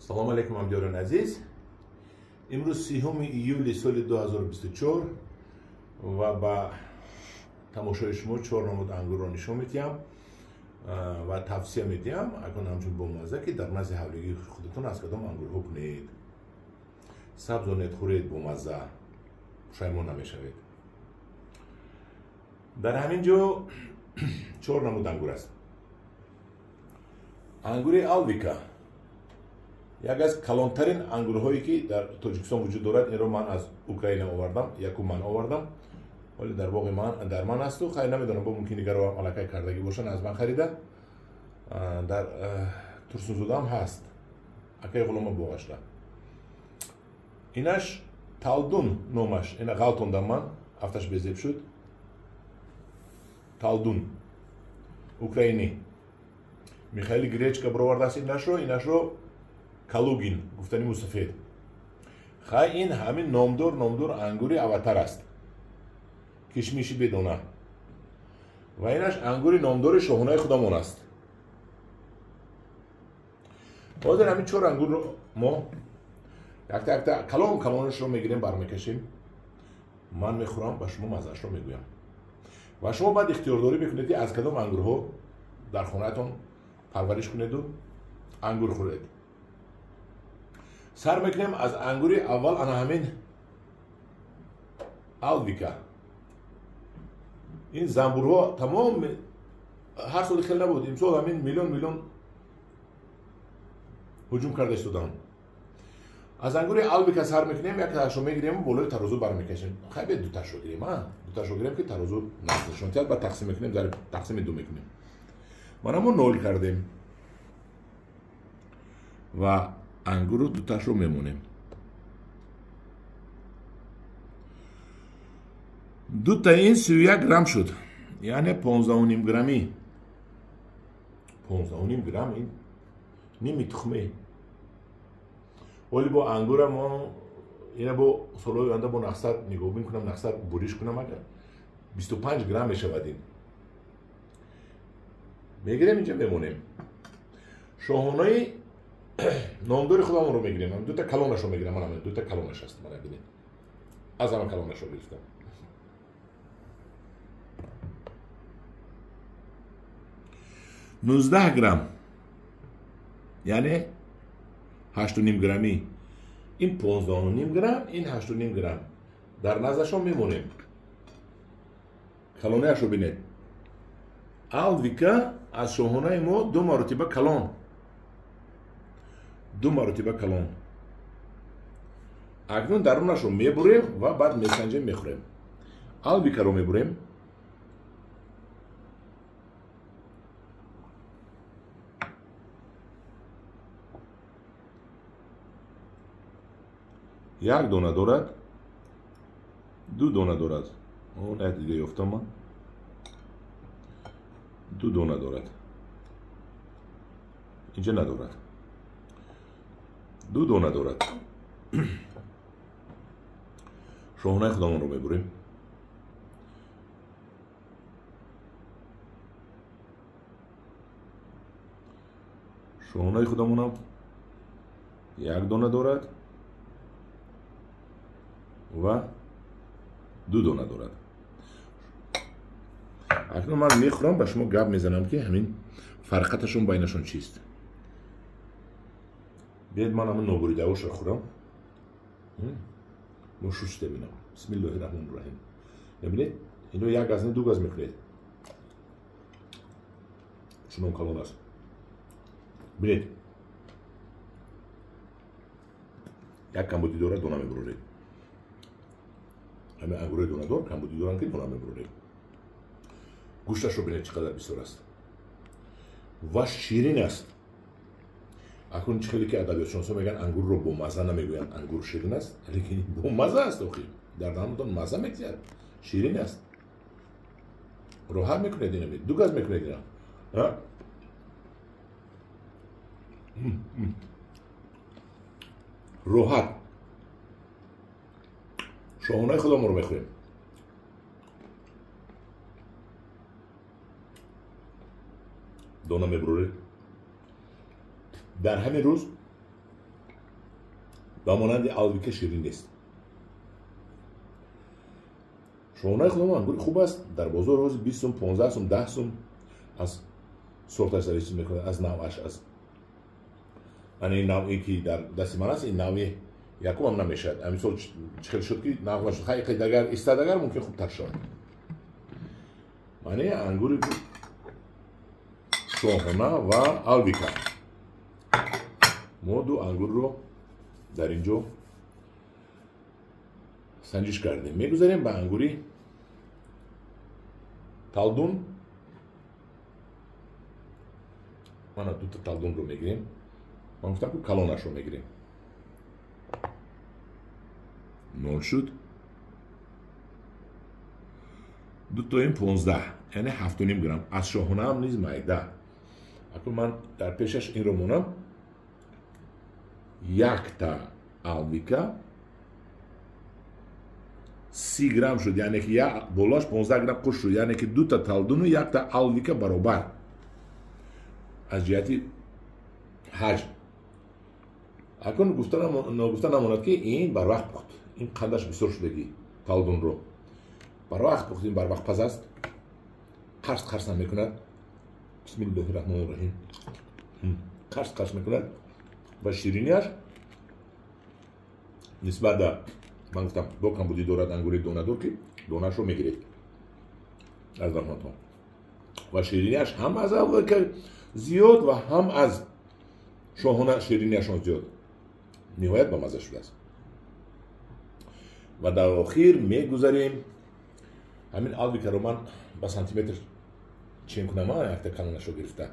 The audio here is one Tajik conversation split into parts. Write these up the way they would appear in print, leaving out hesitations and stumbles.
Салом алейкум, ҳамдиёрони азиз. Имрӯз 3 июли соли 2024 ва ба тамошои шумо чор намуд ангурро нишон медиҳам ва тавсия медиҳам, акун ҳамчун бомазза, ки дар назди ҳавлигии худатон аз кадом ангурҳо кунед. Сабзонед, хӯред, бомазза, пушаймон намешавед. Дар ҳамин ҷо чор намуд ангур аст. Ангури Алвика як аз калонтарин ангурҳое ки дар Тоҷикистон вуҷуд дорад. Инро ман аз Украина овардам, якум ман овардам, вале дар боғи ман дар ман асту. Хайр, намедонам, бо мумкин дигарро аллакай кардагӣ бошанд, аз ман харида. Дар Турсунзодаам ҳаст, акаи Ғулома боғашда. Инаш Талдун номаш, ина ғалтондам ман, афташ безеб шуд. Талдун украинӣ. Михаил Гречка бировардааст инашро, инашро Калугин гуфтани мусафед. Хай, ин ҳамин номдор ангури аватар аст, кишмиши бедона. Ва инаш ангури номдори шоҳонаи худамон аст. Ҳозир ҳамин чор ангурро мо якта якта калон калонашро мегирем, бармекашем. Ман мехӯрам, ба шумо маззаашро мегӯям ва шумо баъд ихтиёрдорӣ мекунед, ки аз кадом ангурҳо дар хонаатон парвариш кунеду ангур хӯред. Сар мекунем аз ангури аввал, ана ҳамин Алвика. Ин занбурҳо тамом ҳар соли хел набуд, имсол ҳамин миллион миллион ҳуҷум карда истоданд. Аз ангури Алвика сар мекунем, якташро мегирем, болои тарозу бармекашем. Хай, бе дуташро гирем, дуташро гирем, ки тарозу нишон диҳад, баъд тақсим мекунем, дар тақсими ду мекунем. Мана мо нол кардем ва ангуру дуташро мемонем. Дута ин 31 грамм шуд, яъне 15,5 граммӣ. 15,5 грамм ин ними тухме. Вале бо ангура мо ина бо солҳои оянда бо нақсад нигоҳбин кунам, нақсад буриш кунам, агар 25 грамм мешавад. Ин мегирем, инҷа мемонем. Шоҳонаи номдори худамонро мегирем, дута калонашро мегирам. Ман дута калонаш аст, мана бинед, аз ҳама калонашро гирифтам. 19 грамм, яъне 8,5 граммӣ. Ин 15,5 грамм, ин 8,5 грамм. Дар наздашон мемонем. Калонаашро бинед. Алвика аз шоҳонаи мо ду маротиба калон, ду маротиба калон. Акнун дарунашро мебурем ва баъд месанҷем, мехӯрем. Алвикаро мебурем. Як дона дорад, ду дона дорад. Он як дига ёфтам ман. Ду дона дорад. Инҷа надорад. Ду дона дорад. Шоҳонаи худамонро мебурем. Шоҳонаи худамонам як дона дорад ва ду дона дорад. Акнун ман мехӯрам, ба шумо гап мезанам, ки ҳамин фарқаташон байнашон чист. Биёед ман ҳамин нобуридаҳошро хӯрам. Мо шуште бинам. Бисмиллоҳи раҳмони раҳим. Мебинед, ино як газ не, ду газ мехӯред. Чунон калон аст. Бинед, як камбудӣ дорад, дона мебуроред. Ҳамин ангурои донадор камбудӣ доранд, ки дона мебуроред. Гӯшташро бинед, чӣ қадар бисёр аст ва ширин аст. Акнун чӣ хеле ки адабиётшиносҳо мегӯянд, ангурро бомазза намегӯянд, ангур ширин аст, лекин бомазза аст. Охир дар даҳонатон мазза метиҳад, ширин аст. Роҳат мекунед, ина ду газ мекунед ина. Роҳат. Шоҳонаи худамонро мехӯрем. Дона мебуроред. Дар ҳамин рӯз Ба монанди Алвика ширин нест. Шоҳонаи худамон ангури хуб аст. Дар бозор ҳозир 20 сум, 15 сум, 10 сум аз сорташ зависит мекунад, аз навъаш, аз ани навъе ки дар дасти ман аст, ин навъи якумам намешавад. Ҳамин сол чӣ хел шуд ки нағз нашуд. Хай дагар истад, агар мумкин хубтар шавад. Маъни ангури шоҳона ва Алвика. Мо ду ангурро дар ин ҷо санҷиш кардем. Мегузарем ба ангури талдун. Мана дута талдунро мегирем. Ман гуфтам ку калонашро мегирем. 0 шуд. Дутоим 15, яъне 7,5 грамм. Аз шоҳонаам низ майда. Акун ман дар пешаш инро монам. Якта Алвика 30 грамм шуд, яъне ки болош 15 грамм қуш шуд, яъне ки дута талдуну якта Алвика баробар аз ҷиҳати ҳаҷм. Акун ногуфта намонад ки ин барвақт пухт. Ин қандаш бисёр шудагӣ талдунро барвақт пухт. Ин барвақт паз аст, қарс қарс намекунад. Бисмиллоҳи раҳмони раҳим. Қарс қарс мекунад ва ширинияш нисбат ба, ман гуфтам, бо камбудӣ дорад ангури донадор, ки донаашро мегиред аз раҳматон. Ва ширинияш ҳам аз Алвика зиёд ва ҳам аз шоҳона ширинияшон зиёд. Ниҳоят ба мазза шудааст. Ва дар охир мегузарем ҳамин Алвикаро ман ба сантиметр чен кунам, якта калонашро гирифта.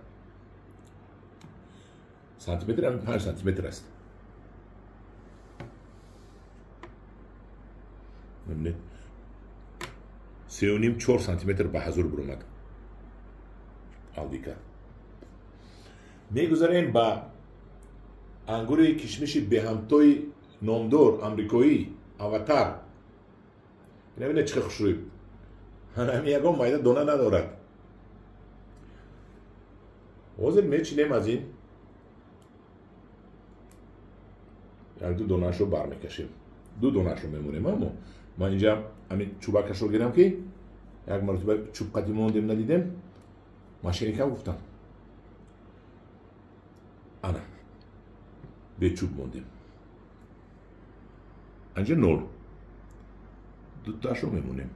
Сантиметр ҳамин 5 сантиметр аст. Мебинед, 3,5-4 сантиметр ба ҳазур буромад Алвика. Мегузарем ба ангури кишмиши беҳамтои номдор амрикоӣ Аватар. Бинед чӣ хел хушрӯй. Ҳамин ягон майда дона надорад. Ҳозир мечинем аз ин як ду донаашро бармекашем. Ду донаашро мемонем. Аммо ман инҷа ҳамин чӯбакашро гирам ки як маротиба чӯб қадим мондем, надидем. Машиникам гуфтам. Ана бечӯб мондем. Анҷа 0. Дутаашро мемонем.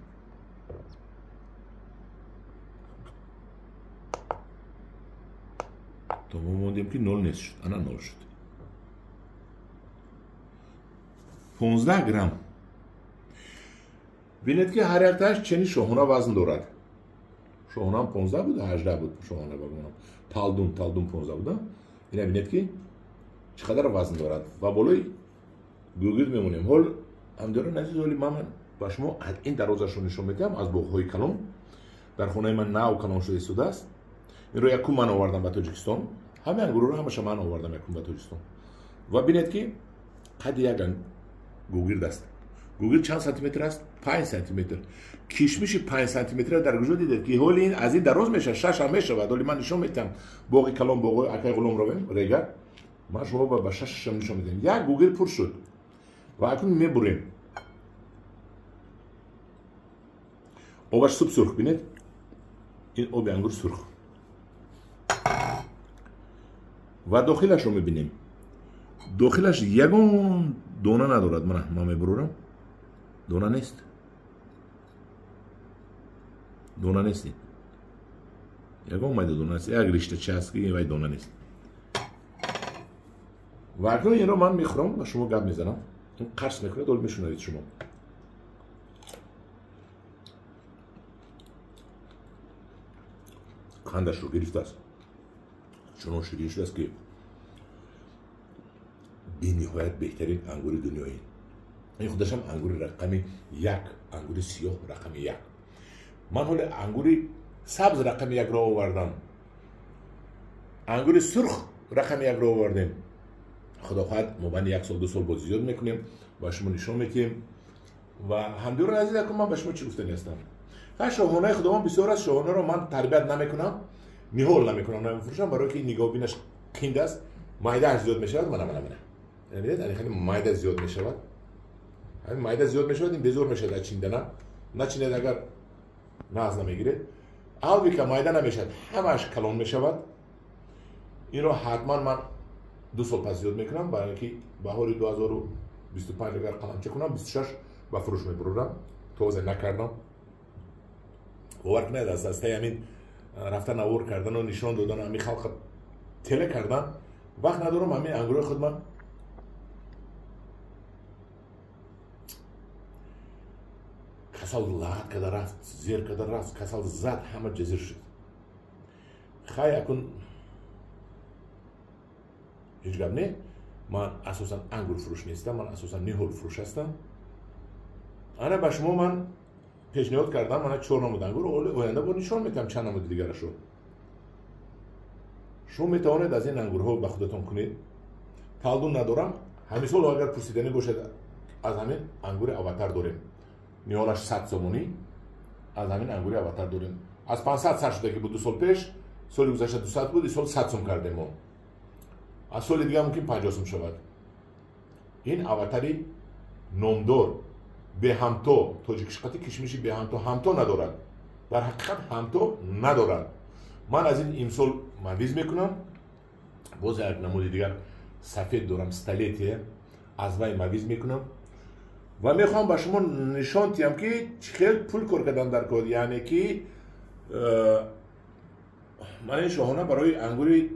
То мо мондем ки 0 нест шуд. Ана 0 шуд. 15 грамм. Бинед ки ҳар яктааш чени шоҳона вазн дорад. Шоҳонаам 15 буд, 18 буд шоҳона багонам. Талдун 15 буд. Ина бинед ки чӣ қадар вазн дорад. Ва болои гугирд мемонем. Ҳол ҳамдиёрон азиз, ҳоли ман ба шумо аз ин дарозашро нишон медиҳам, аз боғҳои калон. Дар хонаи ман нав калон шуда истодааст. Инро якум ман овардам ба Тоҷикистон. Ҳамаи ангурро ҳамаша ман овардам якум ба Тоҷикистон. Ва бинед ки қадди як гугирд аст. Гугирд чанд сантиметр аст? 5 сантиметр. Кишмиши 5 сантиметр дар куҷо дидед ки ҳоли ин аз ин дароз мешавад, 6 ҳам мешавад. Ҳоли ман нишон медиҳам боғи калон, боғҳои акай ғулом ровем рега. Ман шумо ба 6 ҳам нишон медиҳам. Як гугирд пур шуд. Ва акнун мебурем. Обаш суб сурх, бинед. Ин оби ангур сурх. Ва дохилашро мебинем. Дохилаш ягон дона надорад. Мана ман мебурорам. Дона нест. Дона нест. Ягон майда дона нест. Як риштача аст ки вай дона нест. Ва акнун инро ман мехӯрам ва шумо гап мезанам. Ин қарс мекунад, ҳол мешунавед шумо. Қандашро гирифтааст. Чунон ширин шудааст ки бениҳоят беҳтарин ангури дунёи. Ин худашам ангури рақами 1, ангури сиёҳ рақами 1. Ман ҳоле ангури сабз рақами 1-ро овардам. Ангури сурх рақами 1-ро овардем. Худо хоҳад мобайни 1 сол 2 сол боз зиёд мекунем ва шумо нишон медиҳем. Ва ҳамдиёрон азиз, акун ман ба шумо чӣ гуфтанӣ ҳастам? Хай, шоҳонаи худованд бисёр аст. Шоҳонаро ман тарбият намекунам, ниҳол намекунам, намефурӯшам, барои ки нигоҳбинаш қинд аст, майдааш зиёд мешавад. Мана мана мана Бинед, хеле майда зиёд мешавад. Ҳамин майда зиёд мешавад, ин безор мешавад аз чиндана. Начинед агар нағз намегиред. Алвика майда намешавад, ҳамааш калон мешавад. Инро ҳатман ман 2 сол пас зиёд мекунам, барои инки баҳори 2025 агар қаламча кунам, 26 ба фурӯш мебурам. Тоза накардам. Бовар кунед, аз дастаи ҳамин рафта навор кардану нишон додану ҳамин халқа теле кардан вақт надорам. Ҳамин ангурои худ ман касал лагат карда рафт, зер карда рафт, касал зад, ҳама ҷазир шуд. Хай, акун ҳеҷ гап не. Ман асосан ангурфурӯш нестам, ман асосан ниҳолфурӯш ҳастам. Ана ба шумо ман пешниҳод кардам, мана 4 намуд ангур, оянда бо нишон метиҳам чанд намуди дигарашо. Шумо метавонед аз ин ангурҳо ба худатон кунед. Талдун надорам. Ҳамин сол агар пурсиданӣ бошад, аз ҳамин ангури аватар дорем. Ниҳолаш 100 сомонӣ, аз ҳамин ангури аватар дорем. Аз 500 сар шуда ки буд 2 сол пеш, соли гузашта 200 буд, ин сол 100 сом кардем мо. Аз соли дигар мумкин 50 сом шавад. Ин аватари номдор, беҳамто, тоҷикишқати кишмиши беҳамто, ҳамто надорад. Дар ҳақиқат ҳамто надорад. Ман аз ин имсол мавиз мекунам. Боз як намуди дигар сафед дорам, столетие, аз вай мавиз мекунам ва мехоҳам ба шумо нишон диҳам, ки чӣ хел пул кор кардан дар кор. Яъне ки ман ин шоҳона барои ангури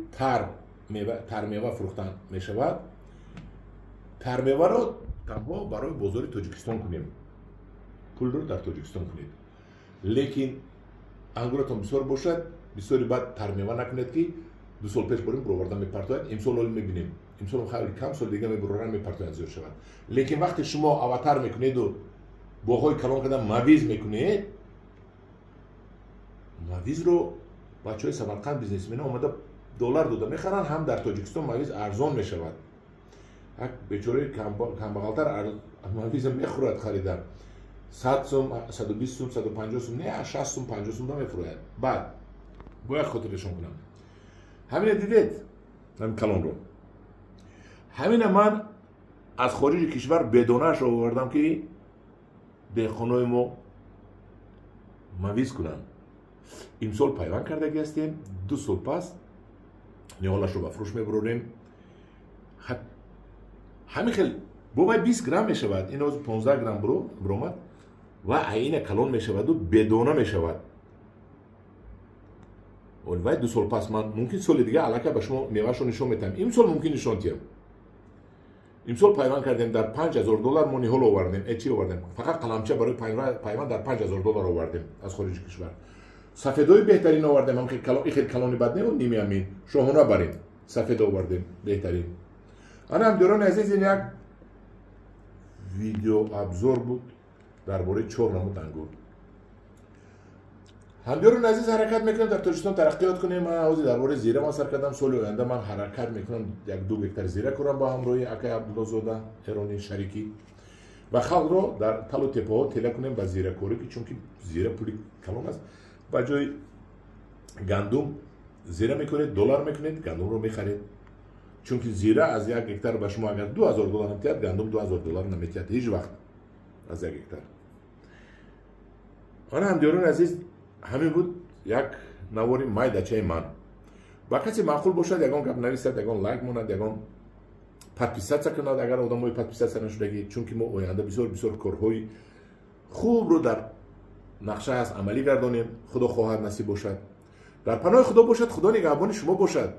тармева фурӯхтан мешавад. Тармеваро танҳо барои бозори Тоҷикистон кунем, пулро дар Тоҷикистон кунед. Лекин ангуратон бисёр бошад, бисёри баъд тармева накунед, ки 2 сол пеш борим буроварда мепартояд. Имсол ҳол мебинем, имсол хеле кам, сол дига мебуроран мепартояд, зиёд шавад. Лекин вақте шумо аватар мекунеду боғҳои калон карда мавиз мекунед, мавизро бачаҳои Самарқанд бизнесмена омада доллар дода мехаранд, ҳам дар Тоҷикистон мавиз арзон мешавад. Як бечораи камбағалтар мавиза мехӯрад харида. 100 сом, 120 сом, 150 сом, не, 60 сом, 50 сом да мефурӯяд. Баъд бояд хотирнишон кунам. Ҳамина дидед, ҳамин калонро. Ҳамина ман аз хориҷи кишвар бедонааш овардам, ки деҳқонои мо мавиз кунанд. Имсол пайванд кардагӣ ҳастем, 2 сол пас ниҳолашро ба фурӯш мебурорем. Ҳамин хел бо вай 20 грамм мешавад, ин ҳозир 15 грамм буромад ва айна калон мешаваду бедона мешавад. Вай 2 сол пас ман мумкин соли дига аллакай ба шумо меваашро нишон метиҳам. Имсол мумкин нишон диҳам. Имсол пайванд кардем, дар $5000 мо ниҳол овардем. Чӣ овардем? Фақат қаламча барои пайванд дар $5000 овардем аз хориҷи кишвар. Сафедои беҳтарин овардем, ҳам хел калони бад не, ними ҳамин шоҳона барем. Сафед овардем беҳтарин. Ана ҳамдиёрони азиз, ин як видеообзор буд дар бораи 4 намуд ангур. Ҳамдиёрони азиз, ҳаракат мекунам дар Тоҷикистон тараққиёт кунем. Ман ҳозир дар бораи зира ман сар кардам. Соли оянда ман ҳаракат мекунам 1-2 гектар зира кунам бо ҳамроҳи акай Абдуллозода эронӣ шарикӣ ва халқро дар талу тепаҳо тела кунем ба зиракорӣ, ки чунки зира пули калон аст. Ба ҷои гандум зира мекунед, доллар мекунед, гандумро мехаред. Чунки зира аз 1 гектар ба шумо агар $2000 наметиҳад, гандум $2000 наметиҳад ҳеҷ вақт аз 1 гектар. Ана ҳамдиёрони азиз, ҳамин буд як навори майдачаи ман. Ба касе маъқул бошад, ягон гап нависад, ягон лайк монад, ягон подписаться кунад, агар одамои подписаться нашудагӣ, чунки мо оянда бисёр бисёр корҳои хубро дар нақша аст амалӣ гардонем. Худо хоҳад насиб бошад. Дар паноҳи Худо бошад, Худо нигаҳбони шумо бошад.